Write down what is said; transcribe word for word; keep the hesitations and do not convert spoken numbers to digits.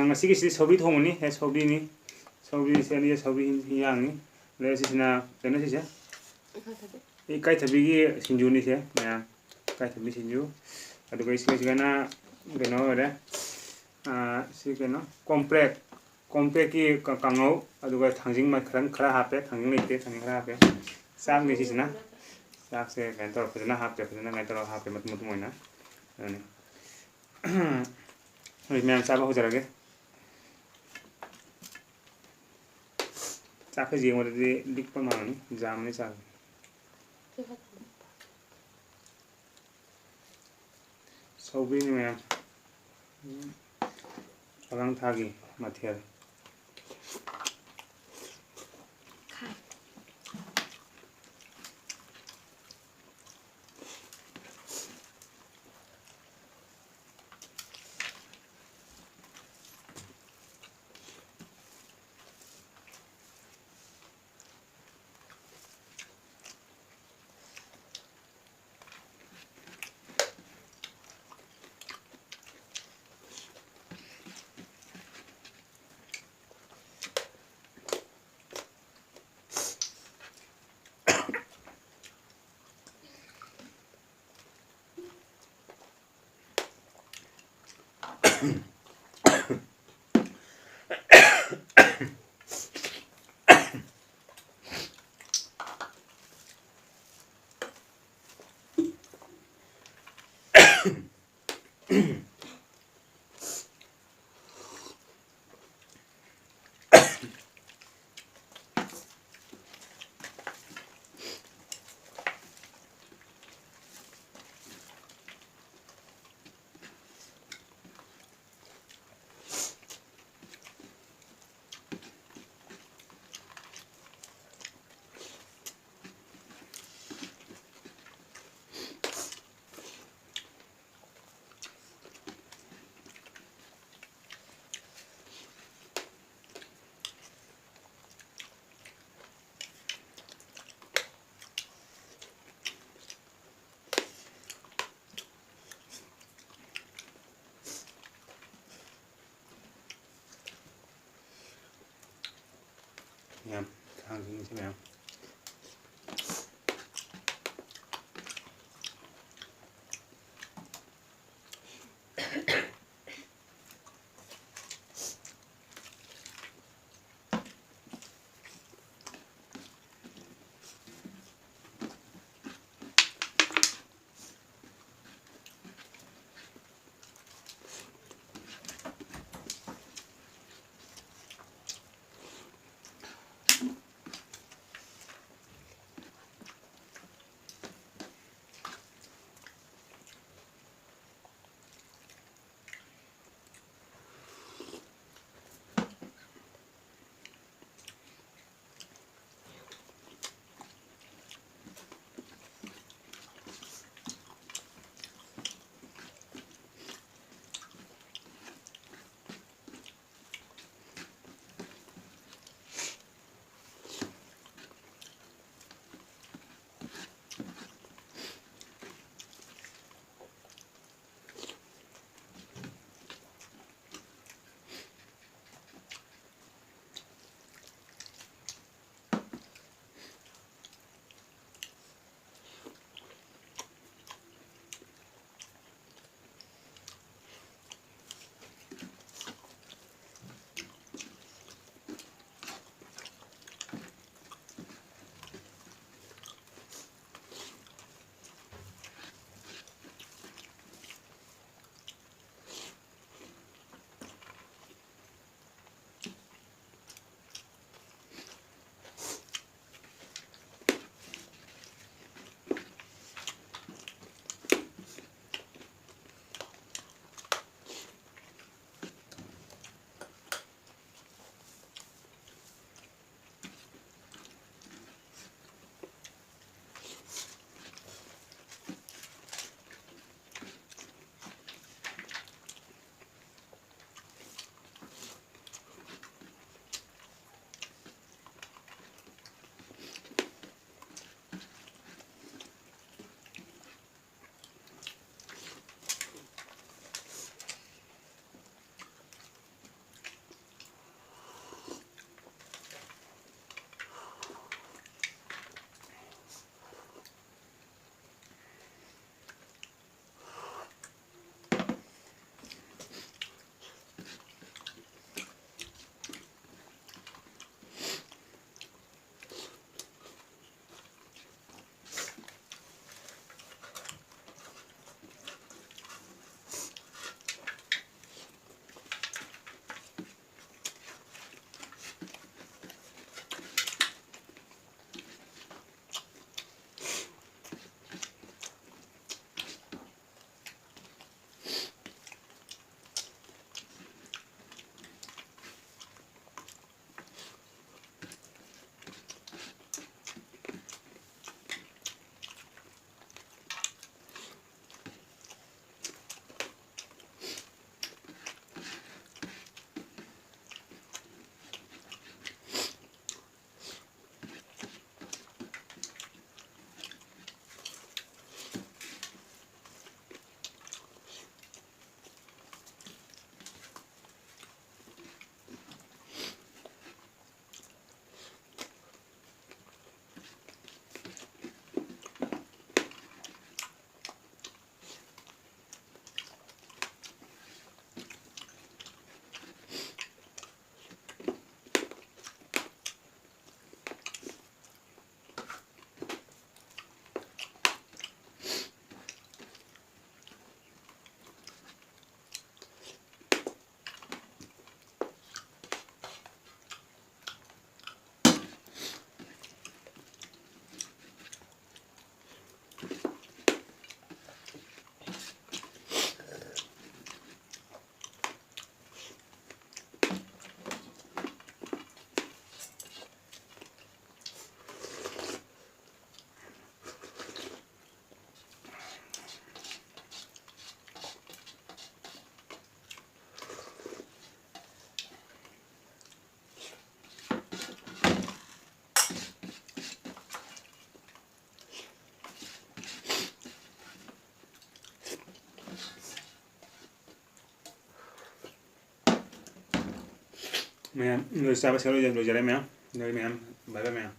ꯉꯁꯤꯒꯤꯁꯤꯗꯤ ꯁꯧꯒ꯭ꯔꯤ ꯊꯣꯡꯕꯅꯤ꯫ ꯁꯦ ꯁꯧꯒ꯭ꯔꯤꯅꯤ꯫ ꯁꯧꯒ꯭ꯔꯤꯁꯦ ꯑꯅꯤ ꯁꯧꯒ꯭ꯔꯤ ꯍꯤꯟꯖꯥꯡꯅꯤ꯫ ꯑꯗꯩ ꯑꯁꯤꯁꯤꯅ ꯀꯩꯅꯣ ꯁꯤꯁꯦ? ꯏꯀꯥꯏꯊꯕꯤ꯫ ꯏꯀꯥꯏꯊꯕꯤꯒꯤ ꯁꯤꯡꯖꯨꯅꯤ ꯁꯦ ꯃꯌꯥꯝ꯫ ꯏꯀꯥꯏꯊꯕꯤ ꯁꯤꯡꯖꯨ꯫ ꯑꯗꯨꯒ ꯁꯤꯒꯤꯁꯤꯒꯅ ꯀꯩꯅꯣ ꯑꯣꯏꯔꯦ꯫ ꯑꯥ, ꯁꯤ ꯀꯩꯅꯣ? ꯀꯣꯝꯄ꯭ꯔꯦꯛ꯫ ꯀꯣꯝꯄ꯭ꯔꯦꯛꯀꯤ ꯀ-, ꯀꯥꯡꯉꯧ꯫ ꯑꯗꯨꯒ ꯊꯥꯡꯖꯤꯡ ꯃ-, ꯈꯔꯪ ꯈꯔ ꯍꯥꯞꯄꯦ꯫ ꯊꯥꯡꯖꯤꯡ ꯂꯩꯇꯦ꯫ ꯊꯥꯡꯖꯤꯡ ꯈꯔ ꯍꯥꯞꯄꯦ꯫ ꯆꯥꯛꯅꯤ ꯁꯤꯁꯤꯅ꯫ ꯆꯥꯛꯁꯦ ꯀꯩꯅꯣ ꯇꯧꯔ ꯐꯖꯅ ꯍꯥꯞꯄꯦ꯫ ꯐꯖꯅ ꯀꯩꯅꯣ ꯇꯧꯔꯒ ꯍꯥꯞꯄꯦ ꯃꯇꯨꯝ ꯃꯇꯨꯝ ꯑꯣꯏꯅ꯫ ꯑꯗꯨꯅꯤ꯫ ꯍꯧꯖꯤꯛ ꯃꯌꯥꯝ ꯆꯥꯕ ꯍꯧꯖꯔꯒꯦ꯫ ꯆꯥꯛꯈꯩꯁꯦ ꯌꯦꯡꯕꯗꯗꯤ ꯂꯤꯛꯄ ꯃꯥꯜꯂꯅꯤ, ꯌꯥꯝꯕꯅꯤ ꯆꯥꯛ꯫ ꯁꯧꯒ꯭ꯔꯤꯅꯤ ꯃꯌꯥꯝ꯫ ꯎꯝ꯫ ꯑꯂꯪꯊꯥꯒꯤ ꯃꯊꯦꯜ꯫ ꯁꯤ ꯃꯌꯥꯝ꯫ ꯃꯌꯥꯝ ꯂꯣꯏ ꯆꯥꯕ ꯁꯦ ꯂꯣꯏꯖꯔꯦ ꯃꯌꯥꯝ꯫ ꯂꯣꯏꯔꯦ ꯃꯌꯥꯝ꯫ ꯕꯥꯏ ꯕꯥꯏ ꯃꯌꯥꯝ꯫